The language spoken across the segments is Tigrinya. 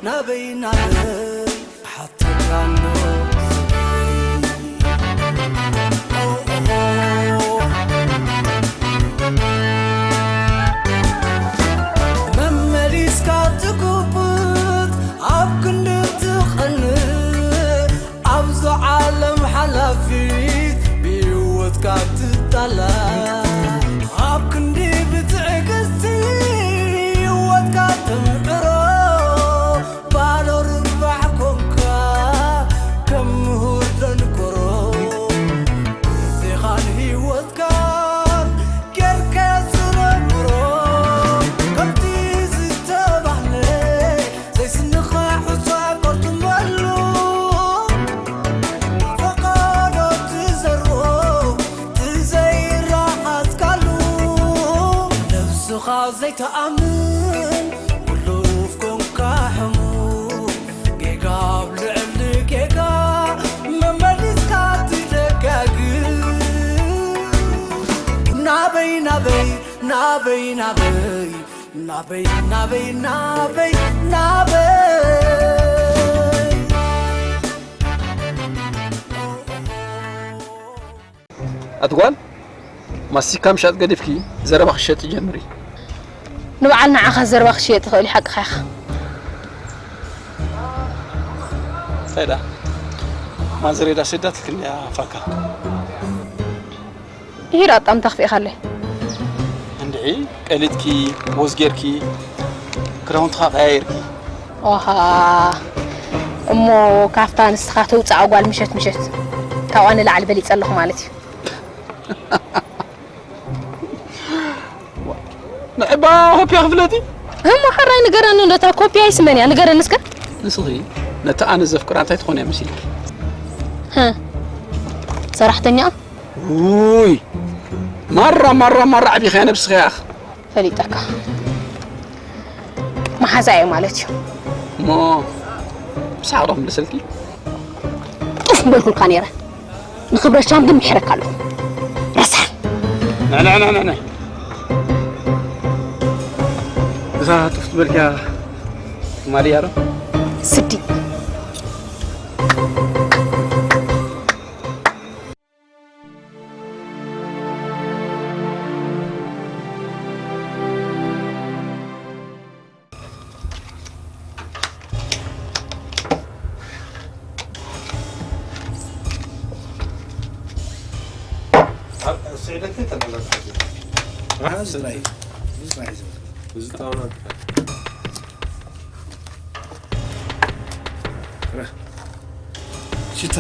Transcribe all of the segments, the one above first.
ናበይ ናበይ ሓተካ ኣሎ መመሊስካ ትጉብጥ ኣብ ክንዲ ትቐንእ ኣብዛ ዓለም ሓላፊት ብህይወትካ ትጣላ ኣብ ክንዲ ብትዕግስቲ ህይወትካ ተምዕሮ ባዶ ርባሕ ኮንካ ከም ምሁር ደንቆሮ ግዜኻን ህይወትካን ጌርካ ዝነብሮ ከምቲ ዝተባህለ ዘይስንኻ ሑጻ ቆርጥመሉ ፈቃዶ ትዘርኦ ትዘይረኻትካሉ ነብስኻ ዘይተኣምን ውሉፍ ኮንካ ሕሙ ጌጋ ኣብ ልዕሊ ጌጋ መመሊስካ ትደጋግም ናበይ ናበይ ናበይ ናበይ ናበይ ናበይ ናበይ ናበይ ኣቲ ጓል ማስቲካ ምሻጥ ገዲፍኪ ዘረባ ክሸጥ ጀምሪ። ንበዓል ንዓኻ ዘረባ ክሽየጥ ትኽእል እዩ ሓቅኻ ኢኻ። እንታይ ደኣ ማዘር እያ ሰዳትክኒ እያ ፋካ። ይሂር ኣጣም ተኽፊእኻለይ። እንድዒ ቀሊጥኪ ወዝ ጌርኪ ክዳውንትኻ ቀያየርኪ። ኦሃ እሞ ካፍታ ንስኻ ተውፅኣ ጓል ምሸት ምሸት ካብኣ ንላዕሊ በሊፀ ኣለኹ ማለት እዩ። ንዕባ ኮፒያ ክፍለጢ እሞ ሓራይ ንገረኒ፣ ነታ ኮፒያ ይስመን እያ፣ ንገረኒ እስከ። ንስኺ ነቲ ኣነ ዘፍቅራ እንታይ ትኾን እያ መሲልኪ? ሰራሕተኛ ውይ ማራ ማራ ማራ ዓቢኻ ነብስኺ ያኽ ፈሊጠካ መሓዛ እየ ማለት እዩ። እሞ ብሳዕሮ ክምልሰልኪ ጡፍ በልኩልካ ነይረ። ንኽብረት ሻም ግን ምሕረካ ኣለኹ። ረሳሕ ንዕንዕንዕንዕ እዛ ጡፍ ትበልኪያ ትማሊ እያ ዶ? ስዲ ስዕደት ተመለስ። እዚ ጥራይ እዩ። እዚ ጥራይ እዩ ዝብል። እዚ ጣውላ ሽታ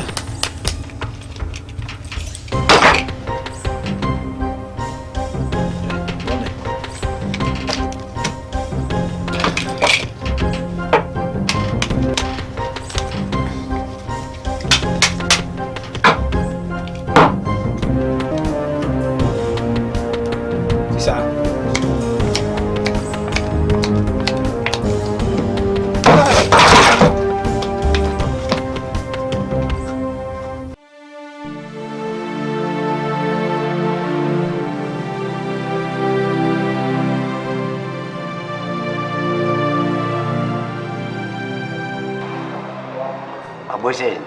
ኣቦይ ሰይድ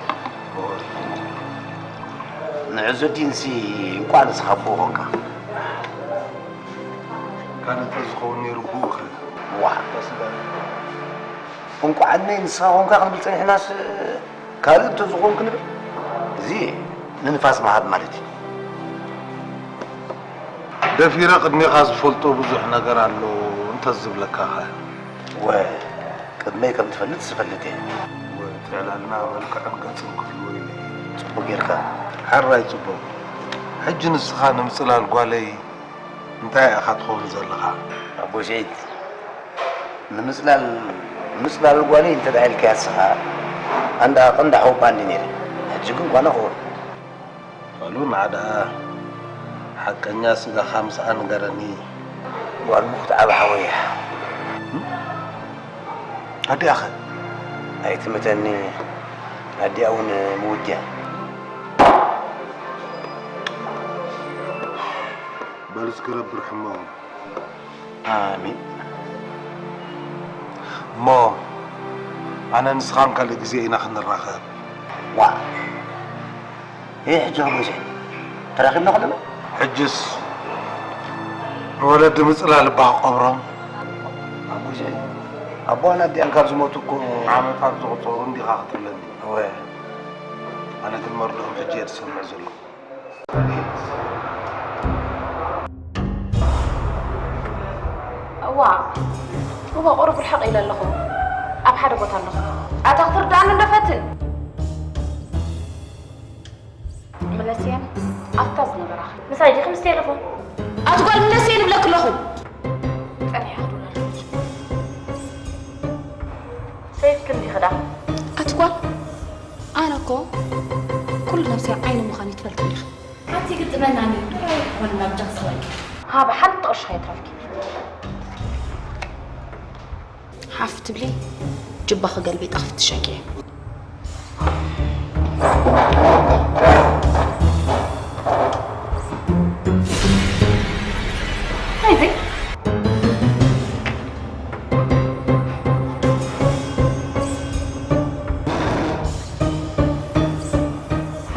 ንዕዙዲንሲ እንኳዕ ንስኻ ብኡ ኾንካ። ካልእ እንተዝኸውን ነይሩ ብኡ ኸ? ዋ እንኳዕ ዕድመይ ንስኻ ኾንካ ክንብል ጸኒሕናስ ካልእ እንተዝኸውን ክንብል እዚ ንንፋስ ምሃብ ማለት እዩ። ደፊረ ቅድሜኻ ዝፈልጦ ብዙሕ ነገር ኣሎ እንተዝብለካ ኸ? ወ ቅድመይ ከም ትፈልጥ ዝፈልጥ እየ። ወ እቲ ዕላልና መልክዕን ገጽን ክህልዎ ኢለ እየ። ጽቡቕ ጌርካ። ሕራይ ጽቡቕ። ሕጂ ንስኻ ንምጽላል ጓለይ እንታይ ኢኻ ትኸውን ዘለኻ? ኣቦይ ስዒድ ንምጽላል ምጽላል ጓለይ እንተ ደኣ ኢልካያ ንስኻ ኣንዳ ቀንዲ ሓወቦኣ እንድየ ነይረ። ሕጂ ግን ጓና ክኸውን። በሉ ንዓ ደኣ ሓቀኛ ስጋኻ ምስኣ ንገረኒ። ጓል ሙኽትዓብ ሓወይ እያ። ኣዲኣኸ? ኣይትምተኒ ኣዲኣ እውን ምውት እያ። በል እስኪ ረቢ ርሕሞም። ኣሜን። እሞ ኣነ ንስኻን ካልእ ግዜ ኢና ክንራኸብ። ዋ ይህ ሕጂ ኣቦይ ስዒድ ተራኺብና ከለና ሕጅስ ንወለዲ ምጽላል እባ ክቐብሮም። ኣቦይ ስዒድ ኣቦዋን ኣዲኣን ካብ ዝሞቱ እኮ ዓመታት ዘቑጸሩ እንዲኻ ክትብለኒ። እወ ኣነ ግን መርድኦም ሕጂ እየ ዝሰምዕ ዘለኹ። እዋ እዋ ቁሩብ ርሕቕ ኢለ ኣለኹ። ኣብ ሓደ ቦታ ኣለኹ። ኣታ ክትርድኣኒ እንዶ ፈትን። ምለስየን ኣብታ ዝነበራኺ። ምሳይ ዲኺ ምስ ቴሌፎን? ኣቲ ጓል ምለስየን እብለኪ ኣለኹ። ጸኒሐ ክድውለልኪ። ሰይፍኪ እንዲኺ ዳ? ኣቲ ጓል ኣነ እኮ ኩሉ ነብሰይ ዓይኒ ምዃን ይትፈልኪ እንዲኺ። ሓንቲ ግጥመናኒ ጥራይ ኮን ናብ ጃክስ ወይ ሃብ ሓንቲ ቅርሺ ከይትረፍኪ። ሓፍ ትብሊ ጅባኺ ገልቢጠ ክፍትሸኪ እየ።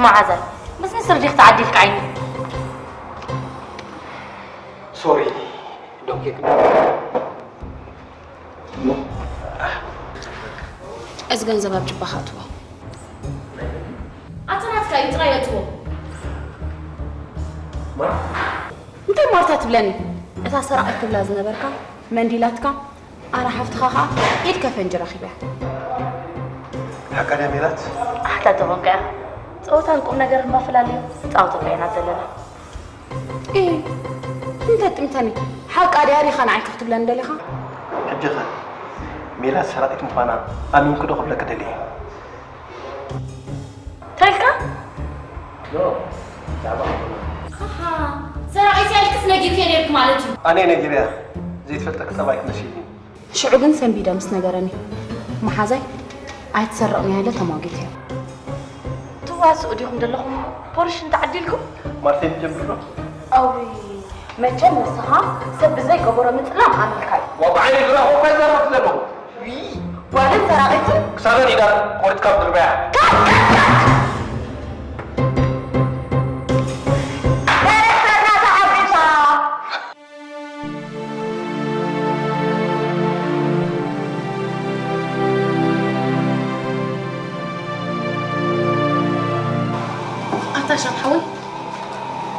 መዓዛይ ምስ ንስር ዲኽ ተዓዲልካ ዓይኒ። ሶሪ ዶንኪ ክዳ እዚ ገንዘብ ኣብ ጅባኻ ኣትዎ። ኣታ ናትካ እዩ ጥራይ የእትዎ። እንታይ ማርታ ትብለኒ? እታ ሰራቒት ትብላ ዝነበርካ መንዲላትካ ኣነ ሓፍትኻ ኸኣ ኢድ ከፈንጂ ረኺበያ። ሓቃ ድያ ሜላት? ኣሕታ ተኾንካ እያ ጸወታን ቁም ነገርን ባፈላልዮ ጻወተካ ኢና ዘለና። እ እንተ ጥምተኒ ሓቃ ድያ ዲኻ ንዓይ ክትብለኒ ደሊኻ? ሕጂ ኸ ሜላት ሰራቒት ምዃና ኣሚንኩ ዶ ክብለኪ ደልየ? እንታይ ኢልካ? ኖ ብዛዕባ ኣቦና። ኣሃ ሰራቒት እያ ኢልክስ ነጊርክዮ ነይርኪ ማለት እዩ። ኣነ ነጊረያ ዘይትፈልጠኪ ጠባይኪ መሲልኒ። ሽዑ ግን ሰንቢደ ምስ ነገረኒ መሓዛይ ኣይትሰርቕን እያ ኢለ ተሟጊተዮ። ትዋስኡ ዲኹም ዘለኹም ፖርሽ እንተዓዲልኩም? ማርቴ ንጀምር ዶ? ኣውይ መቸም ንስኻ ሰብ ብዘይ ገበሮ ምጽላም ኣሚንካ እዩ። ዋ ብዓይኒ ግራኹ እኳ ይዛረብኩ ዘለኹ። ጓልን ሰራቒትን? ክሳበን ኢዳ ቆሪጽካ ብድርበያ። ዳይሬክተርና ተዓቢሳ። ኣታ ሻም ሓወይ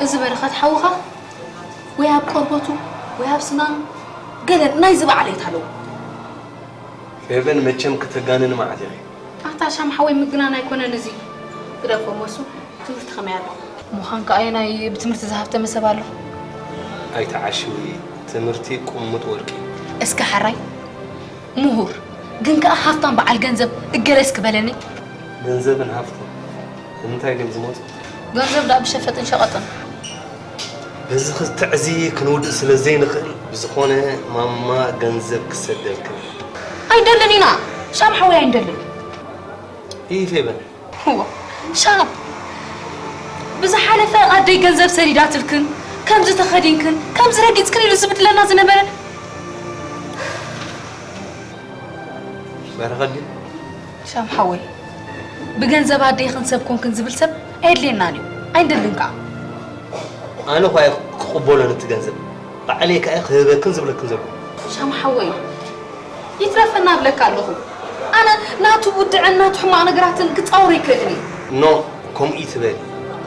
እዚ በረኸት ሓውኻ ወይ ኣብ ቆርበቱ ወይ ኣብ ስናኑ ገለ ናይ ዝባዕለየት ኣለዎ። ፌቨን መቸም ክተጋንኒ መዓት ኢኺ። ኣታ ሻም ሓወይ ምግናን ኣይኮነን እዚ። ግደፎ መሱ ትምህርቲ ከመይ ኣሎ? ምዃን ከኣ ኣየናይ ብትምህርቲ ዝሃብተመ ሰብ ኣሎ? ኣይትዓሽዊ ትምህርቲ ቁሙጥ ወርቂ እዩ። እስከ ሓራይ ምሁር ግን ከኣ ሃፍታም በዓል ገንዘብ እገለ እስኪ በለኒ። ገንዘብን ሃፍትን ንምንታይ ድዮም ዝመጹ? ገንዘብ ደኣ ብሸፈጥን ሸቐጥን። በዚ ክትዕ እዚ ክንውድእ ስለ ዘይንኽእል ብዝኾነ ማማ ገንዘብ ክሰደልክን። ኣይንደልን ኢና ሻም ሓወይ ኣይንደልን። ኢፌበን እዋ ሻም ብዝሓለፈ ኣደይ ገንዘብ ሰዲዳትልክን ከምዚ ተኸዲንክን ከምዚ ረጊፅክን ኢሉ ዝብድለና ዝነበረ በረኸት ድዩ? ሻም ሓወይ ብገንዘብ ኣደይኽን ሰብ ኮንክን ዝብል ሰብ ኣየድልየናን እዩ ኣይንደልን ከዓ። ኣነ ኳ እየ ክቕበሎ ነቲ ገንዘብ ባዕለይ ከዓ እየ ክህበክን ዝብለክን ዘለኹ። ሻም ሓወይ ይትረፈና እብለካ ኣለኹ። ኣነ ናቱ ውድዕን ናቱ ሕማቕ ነገራትን ክጻወሮ ኣይክእልን እየ። ኖእ ከምኡ ይትበሊ።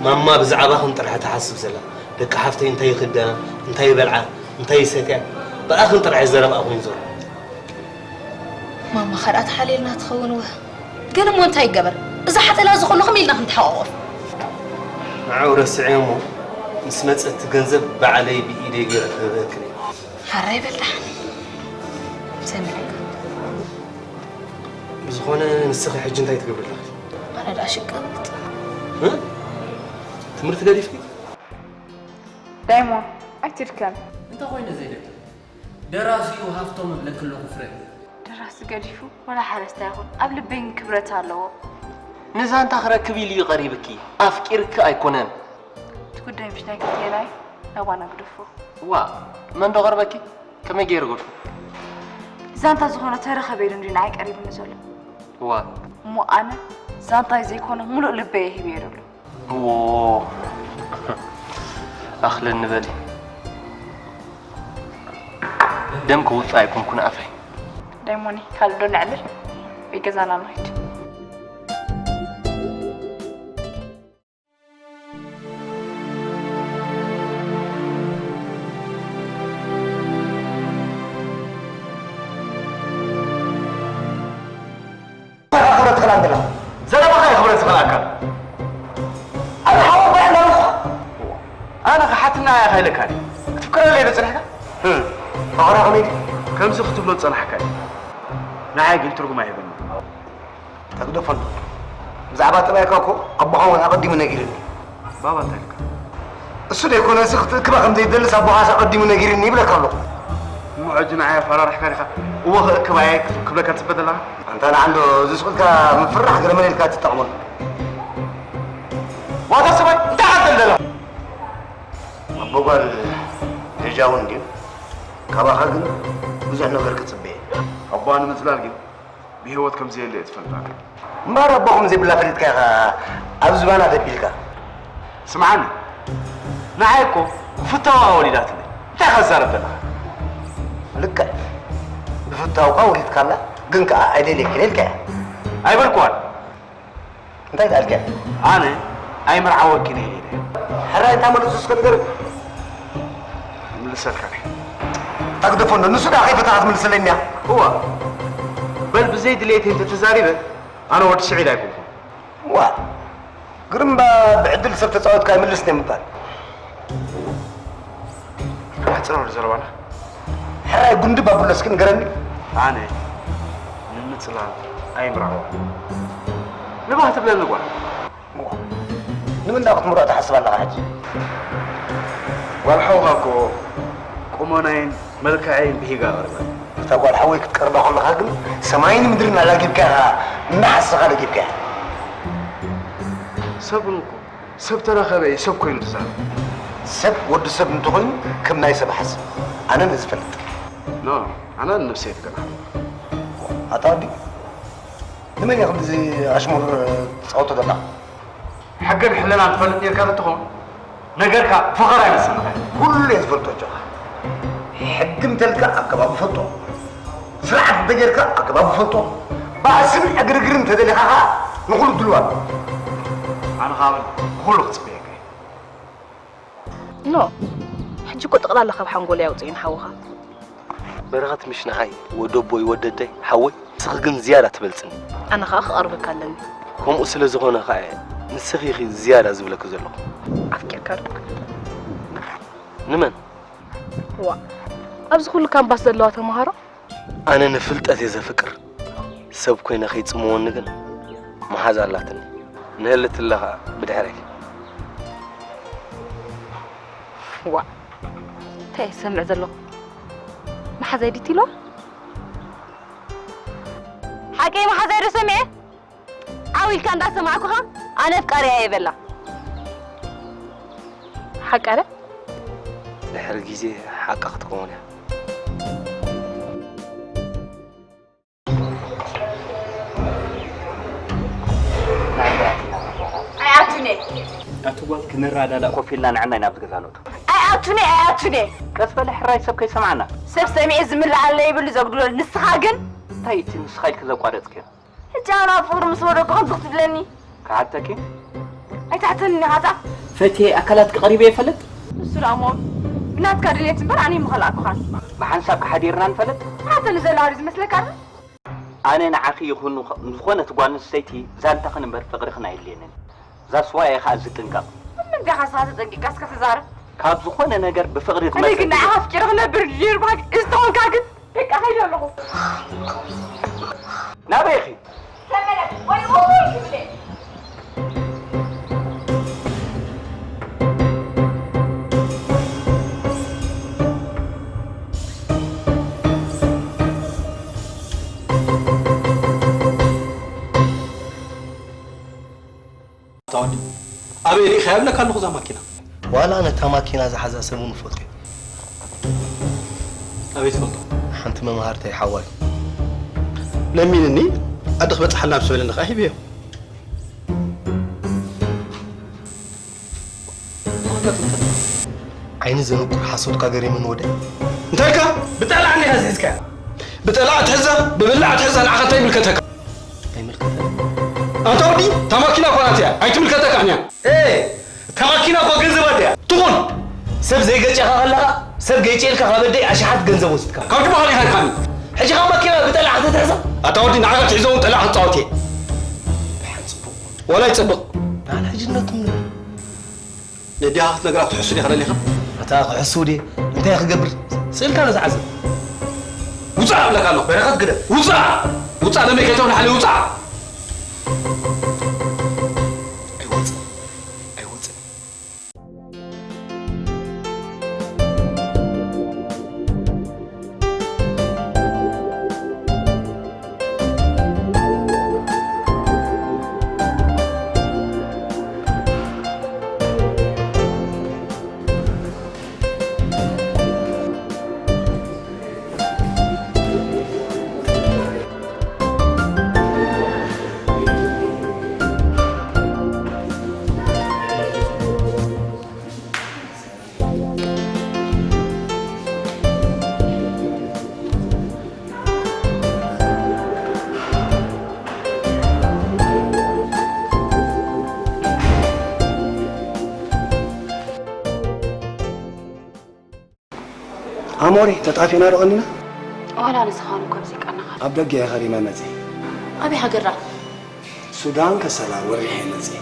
ማማ ብዛዕባኽን ጥራሕ ትሓስብ ዘላ። ደቂ ሓፍተይ እንታይ ይኽደና፣ እንታይ ይበልዓ፣ እንታይ ይሰትያ ብኣኽን ጥራሕ እዩ ዘረብኣ ኮይኑ ዘሎ። ማማ ኸድኣ ተሓልየልና ትኸውን ወ ግን እሞ እንታይ ይገበር እዛ ሓተላ ዝኾኑ ከመይ ኢልና ክንተሓቋቆፍ። ንዕኡ ረስዐዮ እሞ ምስ መጸ እቲ ገንዘብ ባዕለይ ብኢደይ ገይረ ክህበክን እየ። ሓራይ በል ደሓን ሰሚዐካ። ብዝኾነ ንስኺ ሕጂ እንታይ ትገብሪ ኣለኺ? ኣነ ደኣ ሽቀጥ። እ? ትምህርቲ ገዲፍኪ? ዳይሞን ኣይትድከም። እንተ ኾይነ ዘይደክም ደራሲኡ ሃፍቶም እብለኪ ኣለኹ ፍረ። ደራሲ ገዲፉ ወላ ሓረስታይ ይኹን ኣብ ልበይ ግን ክብረት ኣለዎ። ንዛንታ ክረክብ ኢሉ እዩ ቀሪብኪ ኣፍቂርኪ ኣይኮነን። እቲ ጉዳይ ምሽ ናይ ክልቴና እዩ ናባና ግደፎ። ዋ መን ዶ ቀርበኪ ከመይ ገይሩ ገድፎ። ዛንታ ዝኾነ ተረኸበ ኢሉ እንድዩ ንዓይ ቀሪቡኒ ዘሎ። እዋ። እሞ ኣነ ዛንታይ ዘይኮነ ሙሉእ ልበይ እየ ሂበዮ ዘሎ። እዎ። ኣኽለኒ በሊ። ደም ክውፅእ ኣይኮንኩን ኣፈይ። ዳይሞኒ፣ ካልእ ዶ ነዕልል? ወይ ገዛና ንኸይድ። ክብረት ትኽእል ኣለኻ። ዘረባኻ እዩ ክብረት ዝኽእል ኣካል። ኣነ ሓወቦ እየ እንዳበልኩኻ። ኣነ ኸሓትና እያ ኸይለካ ድየ? ክትፍክረለይ ዶ ጸኒሕካ? ህም፣ ፈኸራ ከመይ ድዩ? ከምዚ ክትብሎ ዝጸናሕካ እዩ። ንዓይ ግን ትርጉም ኣይህበንን። ተግደፈሉ። ብዛዕባ ጠባይካ እኮ ኣቦኻ እውን ኣቐዲሙ ነጊሩኒ። ባባ እንታይ ኢልካ? እሱ ደይኮነሲ ክትእክባ ከም ዘይደልስ ኣቦኻስ ኣቐዲሙ ነጊሩኒ ይብለካ ኣለኹ። እሞ ሕጂ ንዓይ ኣፈራሪሕካ ዲኻ? እወ ክእክባ እየ ክብለካ ትጽበ ዘለኻ? ኣንታ ንዓ እንዶ እዚ ስቕ ኢልካ ምፍርራሕ ገለ መለ ኢልካ ትጠቕመሉ። ዋታ ሰብኣይ እንታይ ዓደል ዘለኻ? ኣቦ ጓል ሄጃ እውን ድዩ? ካባኻ ግን ብዙሕ ነገር ክጽበ እየ። ኣቦኣ ንምጽላል ግን ብህይወት ከም ዘየለ እየ ዝፈልጣ። እምበኣር ኣቦኹም ዘይብላ ፈሊጥካ ኢኻ ኣብ ዝባና ተቢልካ። ስምዓኒ፣ ንዓይ እኮ ብፍታውኣ ወሊዳትለይ። እንታይ ኢኻ ትዛረብ ዘለኻ? ልክዕ፣ ብፍታውካ ወሊድካላ፣ ግን ከኣ ኣይደልየክን ኢልካያ። ኣይበልኩዋን። እንታይ ኢልካያ? ኣነ ኣይምርዓወክን እየ ኢለ። ሕራይ እንታይ መልሱ እስከ ንገረኒ። ምልሰልካ። እንታይ ግደፎ እንዶ፣ ንሱ ደኣ ከይፈተኻ ትምልሰለይ እኒኣ። እዋ፣ በል ብዘይ ድሌተይ እንተተዛሪበ፣ ኣነ ወዲ ስዒድ ኣይኮንኩን። እዋ፣ ግርምባ ብዕድል ሰብ ተጻወትካ ኣይምልስን እየ ምባል። ኣሕጽረሉ ዘረባና። ሕራይ ጉንዲ ባቡለስ ግን ገረኒ። ኣነ ንምጽላል ኣይምርዓዋ። ንባህ ትብለኒ ጓል። እዋ፣ ንምንዳ ክትምርዖ ትሓስብ ኣለኻ ሕጂ? ጓል ሓውኻ እኮ ቁመናይን መልክዐይን ብሂጋ ቀርበ። እታ ጓል ሓወይ ክትቀርባ ከለኻ ግን ሰማይን ምድርን ኣላጊብካ ኢኻ፣ እናሓሰኻ ለጊብካ። ሰብ እውን እኮ ሰብ ተረኸበ እዩ ሰብ ኮይኑ ዝዛረብ። ሰብ ወዲ ሰብ እንተኾይኑ ከም ናይ ሰብ ሓስብ። ኣነ ነዚ ፈልጥ። ኖ፣ ኣነ ንነብሰይ ትገርሃ። ኣታ ወዲ፣ ንመን እየ ከምዚ ኣሽሙር ትጻወቶ ዘለኻ? ሕግን ሕልናን ትፈልጥ ኔርካ ተትኾን፣ ነገርካ ፈኸራ ይመስለኒ። ኩሉ እየ ዝፈልጦ ኣጆኻ። ሕጊ እንተልካ ኣገባቡ ፈልጦ። ስርዓት እንተጌርካ ኣገባቡ ፈልጦ። ባእስን ዕግርግርን እንተደሊኻ ኸኣ ንኹሉ ድሉው ኣሎ። ኣነ ኸኣ በል ብኹሉ ክጽበየካ እየ። ኖ፣ ሕጂ እኮ ጠቕላላ ካብ ሓንጎለይ ኣውጽእዮ ንሓውኻ። በረኸት ምሽ ንዓይ ወደቦይ ወደደይ ሓወይ፣ ንስኺ ግን ዝያዳ ትበልጽኒ። ኣነ ኸኣ ክቐርበካ ኣለኒ። ከምኡ ስለ ዝኾነ ኸኣ እየ ንስኺ ኢኺ ዝያዳ ዝብለኪ ዘለኹ። ኣፍቂርካ ዶ? ንመን? ዋእ፣ ኣብዚ ኩሉ ካምፓስ ዘለዋ ተምሃሮ ኣነ ንፍልጠት እየ ዘፍቅር። ሰብ ኮይነ ከይጽምወኒ ግን መሓዛ ኣላትኒ። ንህልትለ ኸኣ ብድሕረይ። ዋእ፣ እንታይ እየ ዝሰምዕ ዘለኹ? መሓዛይ ድዩ ኢልዋ? ሓቀይ መሓዛይ ዶ ሰሚዐ? ዓው ኢልካ እንዳሰማዕኩኻ ኣነ ኣፍቃሪያ እየ በላ። ሓቃ ረ? ድሕሪ ግዜ ሓቃ ክትከውን እያ። ኣይኣቱን እየ። ኣቲ ጓል ክንረዳዳእ ኮፍ ኢልና ንዕናይ ናብዚ ገዛ ንእቶ። ኣይኣቱን እየ፣ ኣይኣቱን እየ። ቀስ በሊ ሕራይ ሰብ ከይሰምዓና። ሰብ ሰሚዐ ዝምልኣለ ይብሉ ዘጉድሎ ንስኻ ግን። እንታይ እቲ ንስኻ ኢልኪ ዘቋረጽክዮ? ሕጂ ኣነ ኣብ ፍቕሪ ምስ ወደቅኩ ከምዚ ክትብለኒ? ክሓተኪ? ኣይትሕተኒ ኢኻ ጻ። ፈትየ ኣካላትኪ ቀሪበ ይፈልጥ? ንሱ ደኣ እሞ ብናትካ ድሌት እምበር ኣነ ኣይምኸልኣኩኻን። ብሓንሳብ ሓዲርና ንፈልጥ? ትሓተኒ ዘለኻ ድዩ ዝመስለካ ዶ? ኣነ ንዓኺ ይኹን ንኸ-፣ ንዝኾነት ጓል ኣንስተይቲ ዛንታኽን እምበር ፍቕርኽን ኣየድልየንን። ዛስዋይ እየ ኸኣ ዝጥንቀቕ። ኣብ ምንታይ ኢኻ ንስኻ ተጠንቂቕካ እስከ ተዛረብ? ካብ ዝኾነ ነገር ብፍቕሪ ኣነ ግን ዝመሰል ንዓኻ ኣፍቂረ ክነብር ድልየ እምበር እዚ ተኾንካ ግን በቃ፣ ከይደ ኣለኹ። ናበይ ኢኺ? ተመለስ ወይ እውይ ትብለ። ኣታ ወዲ፣ ኣበይ ርኢኻያ እብለካ ኣለኹ እዛ ማኪና? ዋላ ነታ ማኪና ዝሓዛ ሰብ እውን እፈልጦ እየ። ኣበይ ትፈልጦ? ሓንቲ መምሃርተይ ሓዋይ። ለሚንኒ፣ ኣደ ክበጽሓላ ምስ በለኒ ከኣ ሂበዮ። ኣይኒ ዘንቁር ሓሶትካ ገሪሙኒ ወደ። እንታይ ኢልካ? ብጠላዕ እንዲኻ ዝሒዝካያ። ብጠላዕ ትሕዛ፣ ብብላዕ ትሕዛ፣ ንዓኻ እንታይ ይምልከተካ? ኣይምልከተኒ። ኣንታ ወዲ፣ እታ ማኪና እኮ ናትያ፣ ኣይትምልከተካን እያ። ኤ፣ እታ ማኪና እኮ ገንዘብ ኣድያ። ትኹን፣ ሰብ ዘይገጨኻ ከለኻ፣ ሰብ ገይጨልካ ካብ ኣደይ ኣሽሓት ገንዘብ ወሲድካ። ካብ ጅባኻ ዲኻ ኢልካኒ? ሕጂ ካብ ማኪና ብጠላዕ ክትትሕዛ? ኣታ ወዲ፣ ንዓኻ ትሒዞ እውን ጠላዕ ክትጻወት እየ። ብሓን ጽቡቕ። ዋላ ይጽብቕ። ንዓና ሕጂ ነቶም ነዲኻ ክትነግራ ክትሕሱ ዲኻ ደሊኻ? ኣታ ክሕሱ ድየ? እንታይ ክገብር? ስእልካ ነዝዓዘብ። ውጻእ እብለካ ኣለኹ፣ በረኸት ግደፍ። ውጻእ! ውጻእ፣ ደመይ ከይተውልሓለይ ውጻእ! ኣይወጽእ፣ ኣይወጽእ። ኣሞሬ፣ ተጣፊእና ዶ ቀኒና? ዋላ ንስኻ እውን እኮ ኣብዚቃ ኣለኻ። ኣብ ደገ እየ ከሪመ መጺአ። ኣበይ ሃገር ደኣ? ሱዳን ከሰላ ወሪሐ መጺአ።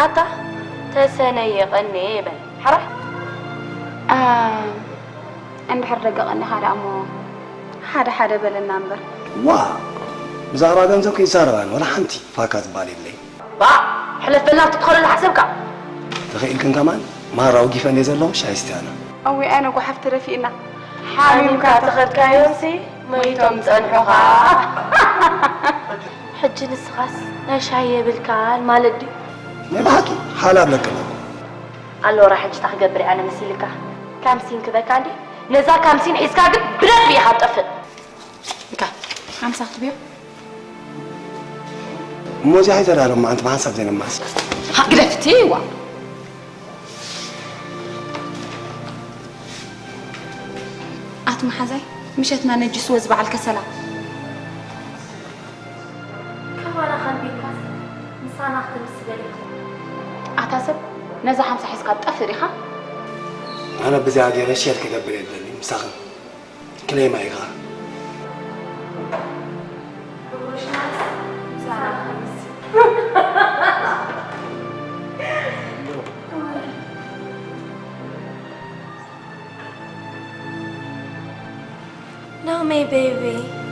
ኣታ ተሰነየ ቀንየ በል። ሕራይ። እ፣ እንድሕር ደገ ቀኒኻ ደኣ እሞ ሓደ ሓደ በለና እምበር። ዋ፣ ብዛዕባ ገንዘብ ከይዛረባን ወላ ሓንቲ ፋካ ዝበሃል የብለይን። ባእ፣ ሕለፍ በልና ክትኸደሉ ሓሰብካ። ተኽኢልክን ከማን ማራ ኣውጊፈን እየ ዘለኹ፣ ሻሂ ስትያና። እዊ፣ ኣነ ጓሓፍ ተደፊእና። ሓሚምካ ተኸድካዮምሲ መይቶም ጸንሑኻ። ሕጂ ንስኻስ ናይ ሻሂ የብልካን ማለት ድዩ? ናይ ብሓቂ ሓላ ኣለክን። ኣሎራ ሕጂ እንታይ ክገብር እየ ኣነ መሲልካ? ካምሲን ክበካ እንዲ? ነዛ ካምሲን ሒዝካ ግን ብደንቢ ኢኻ ትጠፍእ። እንካ፣ ሓምሳ ክትብዮ? እሞ እዚኣ ሒዘ ዳሎ፣ መዓንቲ ብሓንሳብ ዘይነማስ። ሃ፣ ግደፍቲ፣ ዋ። ኣቲ መሓዛይ፣ ምሸትና ነጅስዎ ዝበዓል ከሰላ። ከባና ከንቢልካስ ምሳና ክትምስገን ኢኻ። ኣታ ሰብ፣ ነዛ ሓምሳ ሒዝካ ትጠፍእ ዲኻ? ኣነ ብዚኣ ገይረ ሼር ክገብር እየ ዝደሊ፣ ምሳኽን። ክሌማ ኢኻ። ሎሚ ቤቢ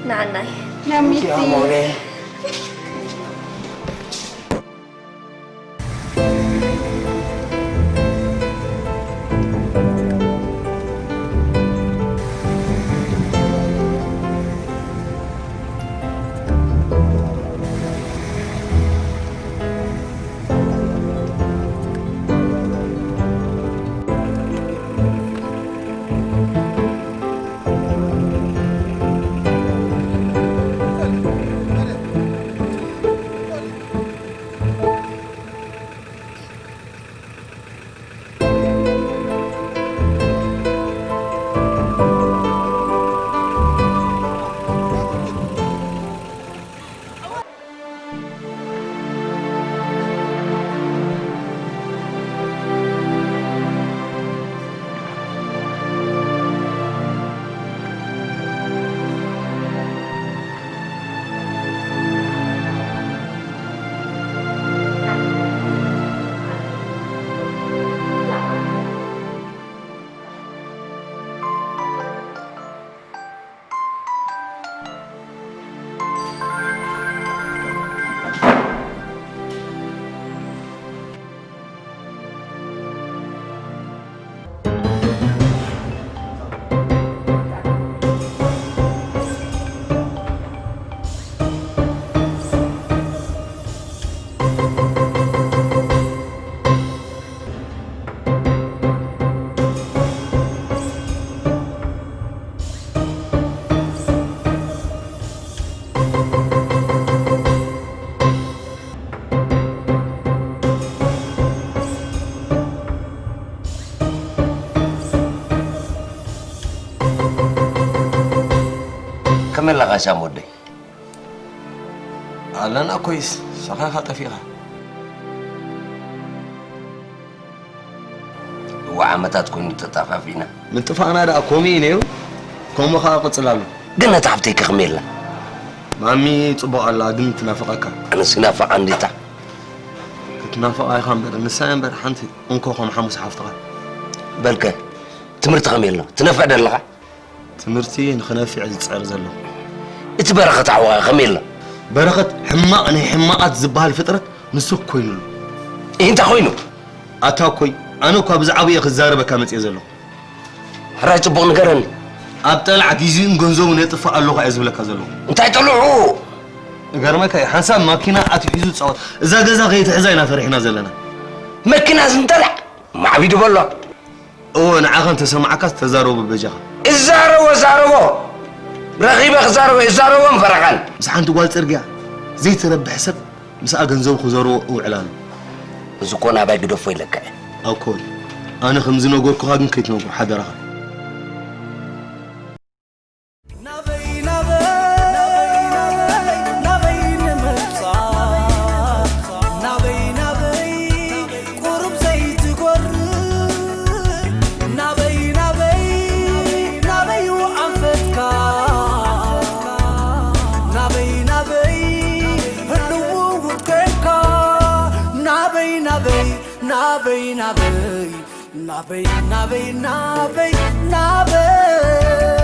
ንዓናይ። ሎሚ ኦኬ፣ ኣሞሬ። መለኻ ሳም ወደይ? ኣለና ኮይስ፣ ሰኻኻ ጠፊኻ። እዋ ዓመታት ኮይኑ ተጣፋፊና። ምጥፋእና ደኣ ከምኡ እዩ ነይሩ፣ ከምኡ ኸዓ ቅጽል ኣሎ። ግን ነታ ሓፍተይ ከ ከመይ ኣላ? ማሚ ጽቡቕ ኣላ፣ ግን ትናፍቐካ። ኣነስ ይናፍቓ እንዲታ። ክትናፍቓ ኢኻ እምበር፣ ንሳ እያ እምበር ሓንቲ እንኮ ከም ሓሙስ ሓፍትኻ። በልከ፣ ትምህርቲ ከመይ ኣሎ? ትነፍዕ ዶ ኣለኻ? ትምህርቲ ንኽነፍዕ ዝጽዕር ዘለኹ። እቲ በረኸት ሓውኻ ከመይ ኣሎ? በረኸት ሕማቕ ናይ ሕማቓት ዝበሃል ፍጥረት ንሱ ኮይኑሉ። እንታይ ኮይኑ? ኣታ እኮይ፣ ኣነ እኳ ብዛዕባኡ እየ ክዛረበካ መጽየ ዘለኹ። ሕራይ ጽቡቕ ንገረኒ። ኣብ ጠላዕ ግዜኡን ገንዘቡን የጥፍእ ኣለኹ እየ ዝብለካ ዘለኹ። እንታይ ጠልዑ? እገርመካ እዩ፣ ሓንሳብ ማኪና ኣትሒዙ ዝጻወት። እዛ ገዛ ከይትሕዛ ኢና ፈሪሕና ዘለና። መኪና ዝንጠላዕ ማዕቢዱ በሎ። እወ፣ ንዓኻ እንተሰማዓካስ ተዛረቦ በጃኻ። እዛረቦ፣ ዛረቦ። ረኺበ ክዛረቦ፣ እዛረቦ ምፈረኻን። ምስ ሓንቲ ጓል ጽርግያ ዘይትረብሕ ሰብ ምስኣ ገንዘቡ ክዘርዎ እውዕል ኣሎ። እዚ እኮ ናባይ ግደፎ ኢለካ እየ። ኣኮይ፣ ኣነ ከም ዝነገርኩኻ ግን ከይትነግሮ ሓደራኻ። ናበይ ናበይ ናበይ ናበይ ንምብጻሕ ናበይ ናበይ ቁሩብ ዘይትጎርር ናበይ ናበይ ናበይ ኣንፈትካ ናበይ ናበይ ህልው ውከካ ናበይ ናበይ ናበይ ናበይ ናበይ ናበይ ናበይ ናበይ